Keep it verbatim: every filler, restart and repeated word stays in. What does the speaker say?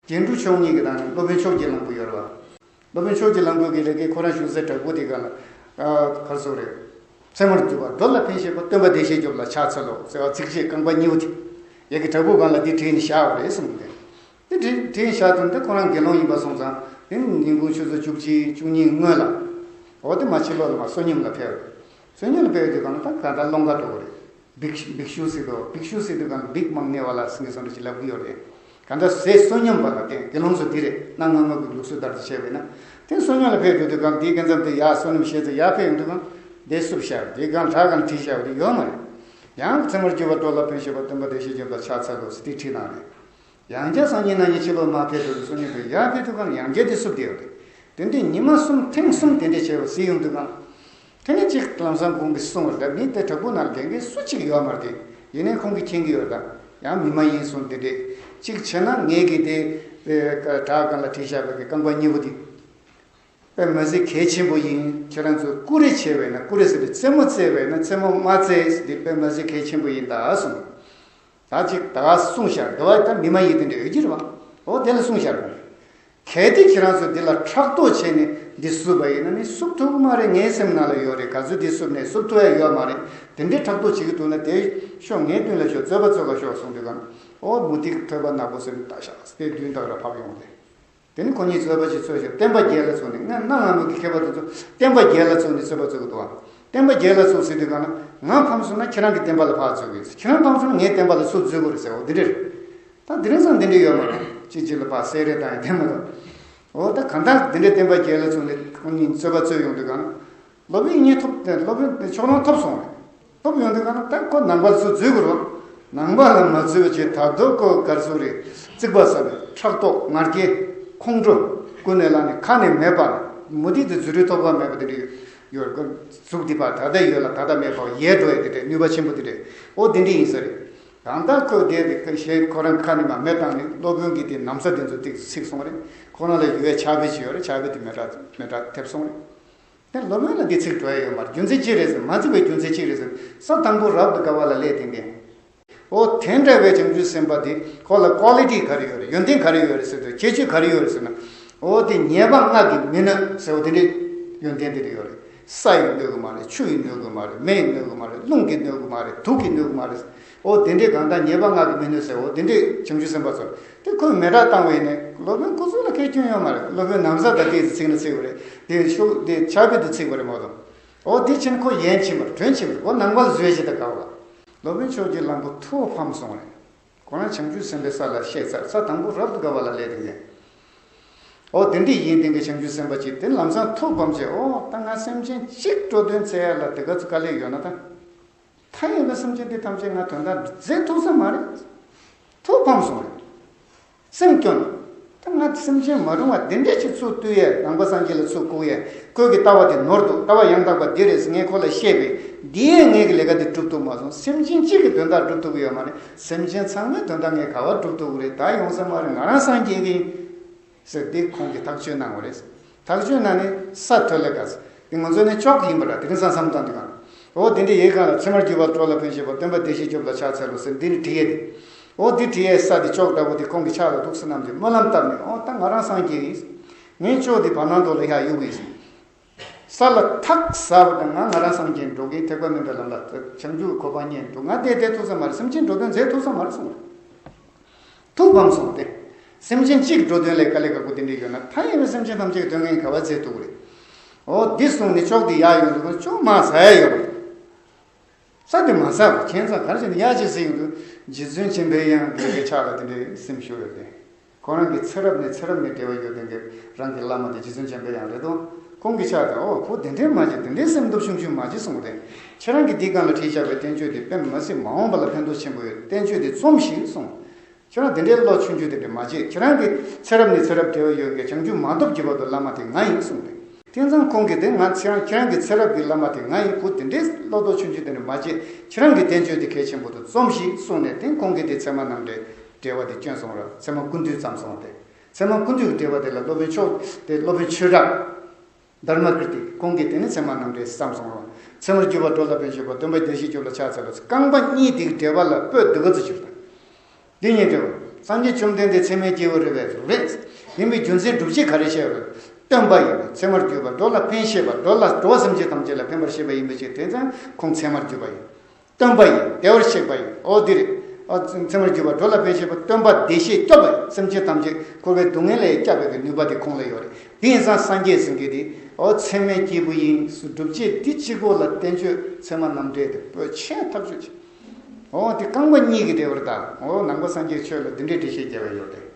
རྒྱན་དྲུག་མཆོག་གཉིས་ཀྱི་དང་ནི་སློབ་དཔོན་ཕྱོགས་ཀྱི་གླང་པོ་ཡོད་རེད་བ། སློབ་དཔོན་ཕྱོགས་ཀྱི་གླང་པོ་གི་ལས་ཀའི་ཁོ་རང་བཞུགས་སའི་བྲག་ཕུག་དེ་ག་ལ། ཨ། གར་སོང་རེད། ཚད་མར་གྱུར་པ་འགྲོ་ལ་ཕན་བཞེད་པ་སྟོན་པ་བདེ་གཤེགས་སྐྱོབ་ལ་ཕྱག་འཚལ་ལོ་ཟེར་བ་ཚིགས་བཅད་རྐང་པ་གཉིས་པོ་དེ། ཡ་གི་བྲག་ཕུག་སྒང་ལ་འདི་བྲིས་ནས་བཞག་པ་རེད་གསུངས་ཏེ། འདི་བྲིས་བྲིས་བཞག་དུས་འདི་ཁོ་རང་དགེ་སློང་ཡིན་པ་སོང་ཙང་དེ་ནི་ཉིན་གུང་ཆུ་ཚོད་བཅུ་གཅིག་བཅུ་གཉིས་སྔོན་ལ། འོ་དེ་མ་ཕྱི་ལོགས་ལ་མ་བསོད་སྙོམས་ལ་ཕེབས་རེད། བསོད་སྙོམས་ལ་ཕེབས་དུས་གང་ལ་ད་ག་ད་སློང་ག་འགྲོ་གི་རེད། བིག་བིག་ཤུ་ཟེར་དུས་བིག་ཤུ་ཟེར་དུས་གང་ལ་བིག་མང་ནས་བ་ལ་ཟེར་ནས་བསམ་འདྲ་ཅིག་ལབ་གི་ཡོད་རེད། གང་ལྟར་ཟས་བསོད་སྙོམས་པ་ལ་བརྟེན་དགེ་སློང་ཚོ་འདི་རེད། གནའ་སྔ་མོ་གི་ལུགས་སྲོལ་ལྟར་དུ་བྱས་པས་ན། དེ་བསོད་སྙོམས་ལ་ཕེབས་འགྲོ་དུས་གང་དེའི་སྐབས་དེ་ཡར་བསོད་སྙོམས་བཤད་ཚེ་ཡར་ཕེབས་ཡོང་དུས་གང་དེ་བསུབ་བཞག་དེ་གང་བྲག་གང་བྲིས་བཞག་དེ་ཡོད་མ་རེད། ཡང་ཚད་མར་གྱུར་པ་འགྲོ་ལ་ཕན་བཞེད་པ་སྟོན་པ་བདེ་གཤེགས་སྐྱོབ་ལ་ཕྱག་འཚལ་ལོ་ཟེར་དེ་བྲིས་གནང་རེད། ཡང་བསྐྱར་སང་ཉིན་གནངས་ཉིན་ཕྱི་ལོགས་མར་ཕེབས་འགྲོ་དུས་བསོད་སྙོམས་ཕེབས་ཡར་ཕེབས་དུས་གང་ཡང་བསྐྱར་དེ་བསུབ་བསྡད་ཡོད་རེད། དེ་འདྲའི་ཉི་མ་གསུམ་ཐེངས་གསུམ་དེ་འདྲ་བྱས་པ་གཟིགས་ཡོང་དུས་གང་། དེ་ནས་གཅིག་ལམ་སང་ཁོང་གིས་གསུངས་པ་རེད། ད་མི་དེ་བྲག་ཕུག་ནང་ལ་བསྡད་མཁན་སུ་གཅིག་ཡོད་མ་རེད་དེ། ཡིན་ནའི་ཁོང་གིས་མཁྱེན་གྱི་ཡོད་རེད། ད་ཡང་མི་མ་ཡིན་གསུངས་དེ་འདྲས་གཅིག་བྱས་ན་ངས་གི་དེ་དེ་བྲག་སྒང་ལ་བྲིས་བཞག་པའི་གི་རྐང་པ་གཉིས་པོ་དེ་དཔེ་མི་སྲིད་གལ་ཆེན་པོ་ཡིན། ཁྱེད་རང་ཚོས་ཀུ་རེ་བྱས་པས་ན་ཀུ་རེ་ཟེར་དུས་རྩེད་མོ་རྩེས་པས་ན་རྩེད་མོ་མ་རྩེས་ཟེར་དུས་དཔེ་མི་སྲིད་གལ་ཆེན་པོ་ཡིན་ད་གསུངས། ད་ཅིག་ད་ག་གསུངས་ཤག་འདི་བ་ད་མི་མ་ཡིན་དེ་འདྲ་ཡོད་ཀྱི་རེད་བ། འོ་དེ་ལ་གསུངས་ཤག་གལ་ཏེ་ཁྱེད་རང་ཚོས་འདི་ལ་ཕྲག་དོག་བྱས་ནས་འདི་བསུབ་པ་ཡིན་ན་ནི་བསུབ་ཐུབ་ཀྱི་མ་རེད། ངའི་སེམས་ནང་ལ་ཡོད་རེད། ག་ཚོད་འདི་བསུབ་ནས་བསུབ་ཐུབ་ཡ་ཡོད་མ་རེད། དེ་འདྲའི་ཕྲག་དོག་བྱེད་ཀྱི་འདུག་ན་དེ་ཤོག་ངའི་མདུན་ལ་ཤོག་རྩོད་པ་རྩོད་ག་ཤོག་གསུངས་དུས་གང་། འོ་མུ་ཏིག་ཐོད་པ་ནག་པོ་ཟེར་ནས་ལྟ་ཤག་དེ་མདུན་དག་ར་ཕབ་ཡོང་རེད། དེ་ནི་ཁོ་གཉིས་རྩོད་པ་ཅིག་རྩོད་ཞོར་བསྟན་པ་རྒྱལ་ལ་བཙུགས་ནས་ང་གནའ་སྔ་མོ་གི་མཁས་པ་དེ་ཚོ་བསྟན་པ་རྒྱལ་ལ་བཙུགས་ནས་རྩོད་པ་རྩོད་གི་འདུག་བ། བསྟན་པ་རྒྱལ་ལ་བཙུགས་ཟེར་དུས་གང་ན་ང་ཕམ་སོང་ན་ཁྱེད་རང་གི་བསྟན་པ་ལ་ཕར་འཛུལ་དགོས། ཁྱེད་རང་ཕམ་སོང་ན་ངའི་བསྟན་པ་ལ་ཚུར་འཛུལ་དགོས་རེད་ཟེར། འོ་འདི་འདྲ་རེད། ད་འདི་རིང་སང་འདི་འདྲ་ཡོད་མ་རེད། གཅིག་གཅིག་ལ་ཕར་གསེར་རེ་བཏང་ཡང་བདེ་མ་རེད། འོ་ད་གང་ལྟར་འདི་འདྲའི་བསྟན་པ་རྒྱལ་ལ་བཙུགས་ནས་ཁོང་གཉིས་རྩོད་པ་རྩོད་ཡོང་དུས་གང་ན། སློབ་དཔོན་གཉིས་ཐོབ་སྟེ་སློབ་དཔོན་དེ་ཕྱོགས་ལྷུང་ཐོབ་སོང་རེད། ཐོབ་ཡོང་དུས་གང་ན་ད་ཁོ་ནང་པར་ཚུར་འཛུལ་དགོས་རེད། ནང་པ་ལ་མ་འཛུལ་བ་བྱས་ད་དུང་ཁོ་གར་སོང་རེད། རྩིག་པ་ཟ་བའི་ཕྲག་དོག་ང་རྒྱལ་ཁོང་ཁྲོ་ཀུན་ནས་བསླངས་ནས་ཁ་ནས་མེད་པ་མུ་ཏིག་དེ་རྫུ་འཕྲུལ་ཐོགས་པ་མེད་པ་དེ་འདྲ་ཡོད་རེད། གཟུགས་འདི་པ་ད་ལྟ་ཡོད་ལ་ད་ལྟ་མེད་པ་ཡལ་འགྲོ་ཡ་དེ་འདྲའི་ནུས་པ་ཆེན་པོ་དེ་འདྲའི་འོ་དེ་འདྲ་ཡིན་ས་རེད། གང་ལྟར་ཁོས་དེ་རེད་ཁ་ཞེས་ཁོ་རང་ཁ་ནས་མ་མེད་བཏང་ནས་སློབ་དཔོན་གྱིས་དེ་ན་བཟའ་དེ་ཚོ་ཏིག་ཚིག་སོང་རེད། ཁོ་རང་ལ་ཡོད་ཡ་ཕྱག་དཔེ་ཅིག་ཡོད་རེད། ཕྱག་དཔེ་དེ་མེ་སྲེག་མེ་སྲེག་ཐེབས་སོང་རེད། དེ་སློབ་དཔོན་ལ་འདི་ཚིག་འགྲོ་ཡ་ཡོད་མ་རེད། རྒྱུ་མཚན་ཅི་རེད་ཟེར་མ་བརྩིས་པའི་རྒྱུ་མཚན་ཅི་རེད་ཟེར་ས་དང་པོ་རབ་ཏུ་དགའ་བ་ལ་སླེབས་ཏེ་འདི། འོ་དེ་འདྲ་བའི་བྱང་ཆུབ་སེམས་དཔའ་དེ་ཁོ་ལ་ཀོ་ལི་ཊི་ག་རེ་ཡོད་རེད། ཡོན་ཏན་ག་རེ་ཡོད་རེད་ཟེར་དུས་ཁྱད་ཆོས་ག་རེ་ཡོད་རེད་ཟེར་ན། འོ་དེ་ཉེས་པ་ལྔ་གིས་མི་གནོད་ཟེར་བ་དེ་འདྲའི་ཡོན་ཏན་དེ་འདྲ་ཡོད་རེད། ས་ཡིས་གནོད་གི་མ་རེད། ཆུ་ཡིས་གནོད་གི་མ་རེད། མེ་ཡིས་གནོད་གི་མ་རེད། རླུང་གིས་གནོད་གི་མ་རེད། དུག་གིས་གནོད་གི་མ་རེད། འོ་དེ་འདྲའི་གང་ལྟར་ཉེས་པ་ལྔ་གིས་མི་གནོད་ཟེར། འོ་དེ་འདྲའི་བྱང་ཆུབ་སེམས་དཔའ་ཚོ་དེ་ཁོས་མེ་སྲེག་བཏང་བས་ནས་སློབ་དཔོན་སྐུ་གཟུགས་ལ་ཁྱད་སྐྱོན་ཡོད་མ་རེད། སློབ་དཔོན་ན་བཟའ་དང་དེ་ཚིག་ན་ཚིག་པ་རེད། དེ་ཤུགས་དེ་ཕྱག་དཔེ་དེ་ཚིག་པ་རེད་མ་གཏོགས། འོ་དེ་ཕྱིན་ཁོ་ཡན་ཕྱིན་པ་རེད། དོན་ཕྱིན་པ་རེད། འོ་ནང་པ་ལ་བཟོས་ཞེས་ད་དགའ་བ། སློབ་དཔོན་ཕྱོགས་ཀྱི་གླང་པོ་ཐུགས་ཕམ་སོང་རེད། ཁོ་རང་བྱང་ཆུབ་སེམས་དཔའི་ས་ལ་གཤེགས་ཚར། ས་དང་པོ་རབ་ཏུ་དགའ་བ་ལ་སླེབས་དེ་ནས། འོ་དེ་འདྲ་ཡིན་དེ་གི་བྱང་ཆུབ་སེམས་དཔའ་ཅིག་དེ་ལམ་སང་ཐུགས་ཕམ་བྱས། འོ་ད་ང་སེམས་ཅན་གཅིག་འགྲོ་དོན་མཛད་ཡ་ལ་དེ་ག་ཚོད་དཀའ་ལས་ཡོད་ན་ད། མཐའ་ཡས་པའི་སེམས་ཅན་འདི་ཐམས་ཅད་ང་དོན་དག་མཛད་ཐུབ་ས་མ་རེད། ཐུགས་ཕམ་སོང་རེད། སེམས་སྐྱོ་ནས། ད་ང་སེམས་ཅན་མ་རུང་བ་འདི་འདྲས་ཅིག་ཚུར་བཏུལ་ཡས། ནང་པ་སངས་རྒྱས་ལ་ཚུར་བཀུག་ཡས། ཁོས་ཀྱི་ལྟ་བ་དེ་ནོར་འདུག་ལྟ་བ་ཡང་དག་པ་འདི་རེད་ཟེར་ངས་ཁོ་ལ་བཤད་པས། འདི་ཡས་ངས་ཀྱི་ལས་ཀ་འདི་སྒྲུབ་ཐུབ་མ་སོང་། སེམས་ཅན་གཅིག་གི་དོན་དག་སྒྲུབ་ཐུབ་ཀྱི་ཡོད་མ་རེད། སེམས་ཅན་ཚང་མའི་དོན་དག་ངས་ག་བ་སྒྲུབ་ཐུབ་ཀྱི་རེད། ད་ཡོང་ས་མ་རེད། ང་རང་སངས་རྒྱས་ཀྱི་ཡིན། ཟེར་ཏེ་ཁོང་གིས་ཐག་གཅོད་གནང་བ་རེད། ཐག་གཅོད་གནང་ནས་ས་ཐོ་ལེ་ཀ་ཟེར་ཏེ་ང་ཚོ་ནི་ཅོག་ཡིན་པ་ར། དེ་རིང་སང་བསམ་བཏང་དུས་གང་། འོ་དེ་འདྲ་ཡིན་གང་ལ་ཚད་མར་གྱུར་པ་འགྲོ་ལ་ཕན་བཞེད་པ་སྟོན་པ་བདེ་གཤེགས་སྐྱོབ་ལ་ཕྱག་འཚལ་ལོ་ཟེར་འདི་ནི་བྲིས་ཡས་དེ། འོ་འདི་བྲིས་ཡས་ས་དེ་ཅོག་ལྟ་བུ་དེ་ཁོང་གི་ཕྱག་ལ་ཐུགས་སུ་བསྣམས་ཏེ་སྨོན་ལམ་བཏབ་ནས། འོ་ད་ང་རང་སངས་རྒྱས་ཡིན། ངའི་ཅོག་དེ་བར་སྣང་དུ་ལ་ཡར་གཡུག་གི་ཡིན། ས་ལ་ཐག་ཟ་བ་དང་ང་ང་རང་སངས་རྒྱས་འགྲོ་གི། ཐེག་པ་དམན་པའི་ལམ་ལ་བྱང་ཆུབ་གོ་འཕང་རྙེད་འགྲོ། ང་བསྡད་བསྡད་ཐུབ་ས་མ་རེད། སེམས་ཅན་འགྲོ་དོན་མཛད་ཐུབ་ས་མ་རེད་གསུངས། ཐུགས་ཕམ་སོང་སྟེ། སེམས་ཅན་གཅིག་འགྲོ་དོན་ལས་དཀའ་ལས་ཁག་པོ་དེ་འདྲ་ཡོད་ན་མཐའ་ཡས་པའི་སེམས་ཅན་ཐམས་ཅད་ཀྱི་དོན་ངས་ག་བ་མཛད་ཐུབ་ཀྱི་རེད། འོ་འདི་གསུངས་ནས་ཅོག་དེ་ཡར་ཡོང་དུས་ཅོག་མར་ཟ་ཡ་ཡོད་པ་རེད། ས་དེ་མ་ཟ་བ་ཁྱེད་ཚང་ག་རེ་བྱས་ནས་ཡར་ཅིག་ཟེར་ཡོང་དུས་རྗེ་བཙུན་འཇམ་པའི་དབྱངས་ཀྱི་ཕྱག་ལ་དེ་འདྲའི་སེམས་ཤོར་ཡོད་དེ། ཁོ་རང་གི་ཚེ་རབས་ནས་ཚེ་རབས་ནས་འབྲེལ་བ་ཡོད་མཁན་གྱི་རང་གི་བླ་མ་དེ་རྗེ་བཙུན་འཇམ་པའི་དབྱངས་རེད་དོ། ཁོང་གི་ཕྱག་དེ་འོ་བུ་དེ་འདྲའི་མ་བྱེད། དེ་འདྲའི་སེམས་སྟོབས་ཆུང་ཆུང་མ་བྱེད་གསུངས་ཏེ། ཁྱེད་རང་གིས་འདི་སྒང་ལ་བྲིས་བཞག་པའི་བསྟན་བཅོས་དེ་དཔེ་མི་སྲིད་མ་འོངས་པ་ལ་ཕན་ཐོགས་ཆེན་པོ་ཡོད། བསྟན་བཅོས་དེ་རྩོམས་ཤིག་གསུངས། ཁྱེད་རང་དེ་འདྲའི་བློ་ཆུང་ཆུང་དེ་འདྲ་མ་བྱེད། ཁྱེད་རང་གི་ཚེ་རབས་ནས་ཚེ་རབས་འབྲེལ་བ་ཡོད་མཁན་བྱང་ཆུབ་མ་ཐོབ་ཀྱི་བར་དུ་བླ་མ་དེ་ང་ཡིན་གསུངས་ཏེ། དེང་སང་ཁོང་གིས་དེ་ང་ཚེ་རང་ཁྱེད་རང་གི་ཚེ་རབས་ཀྱི་བླ་མ་དེ་ང་ཡིན། བུ་དེ་འདྲའི་བློ་ལྡོག་ཆུང་ཆུང་དེ་འདྲ་མ་བྱེད། ཁྱེད་རང་གི་བསྟན་བཅོས་དེ་གལ་ཆེན་པོ་འདུག་རྩོམས་ཤིག་གསུངས་ནས་དེ་ཁོང་གིས་དེ་ཚད་མ་རྣམ་འགྲེལ་འགྲེལ་པ་དེ་བསྐྱོན་སོང་ར། ཚད་མ་ཀུན་བཏུས་བརྩམས་སོང་སྟེ། ཚད་མ་ཀུན་བཏུས་ཀྱི་འགྲེལ་པ་དེ་ལ་སློབ་དཔོན་ཕྱོགས་དེ་སློབ་དཔོན་ཆོས་གྲགས། དྷརྨ་ཀིརྟི། ཁོང་གིས་དེ་ནི་ཚད་མ་རྣམ་འགྲེལ་བརྩམས་སོང་ར། ཚད་མར་གྱུར་པ་འགྲོ་ལ་ཕན་བཞེད་པ་སྟོན་པ་བདེ་གཤེགས་སྐྱོབ་ལ་ཕྱག་འཚལ་ལོ་ཟེར། རྐང་པ་གཉིས་དེ་གི་འགྲེལ་པ་ལ་པོད་འདི་ག་ཚོད་བྱུར་དང་། འདི་གཉིས་འགྲེལ་པ། སངས་རྒྱས་བཅོམ་ལྡན་འདས་ཚད་མའི་སྐྱེས་བུ་རེད་པས། རེད། ཡིན་པའི་རྒྱུ་མཚན་སྒྲུབ་བྱེད་ག་རེ་བཤད་པ་རེད། སྟོན་པ་ཡིན་པས། ཚད་མར་གྱུར་པ་འགྲོ་ལ་ཕན་བཤད་པ། འགྲོ་ལ་འགྲོ་བ་སེམས་ཅན་ཐམས་ཅད་ལ་ཕན་པར་བཤད་པ་ཡིན་པའི་ཕྱིར། དེ་ཙང་ཁོང་ཚད་མར་གྱུར་པ་ཡིན། སྟོན་པ་ཡིན། བདེ་བར་གཤེགས་པ་ཡིན། ཨོ་འདི་རེད། ཨོ་ཚད་མར་གྱུར་པ་འགྲོ་ལ་ཕན་བཤད་པ། སྟོན་པ་བདེ་གཤེགས་སྐྱོབ་པ་ཡིན། སེམས་ཅན་ཐམས་ཅད་འཁོར་བའི་སྡུག་བསྔལ་ལས་སྐྱོབ་པའི་ནུས་པ་དེ་ཁོང་ལ་ཡོད་རེད། དེ་ཡིན་ཙང་སངས་རྒྱས་ཟེར་མཁན་དེ་ཨོ་ཚད་མའི་སྐྱེས་བུ་ཡིན། སྒྲུབ་བྱེད་འདི་གཅིག་པོ་ལ་བསྟན་བཅོས་ཚད་མ་རྣམ་འགྲེལ་དེ་པོད་ཆེན་ཐག་ཆོད་ཆེ། ཨོ་དེ་རྐང་པ་གཉིས་ཀྱི་བདེ་བར་གདའ། ཨོ་ནང་པ་སངས་རྒྱས་ཆོས་ལ་འདི་འདྲའི་འགྲེལ་བཤད་རྒྱབ་པ་ཡོད་རེད།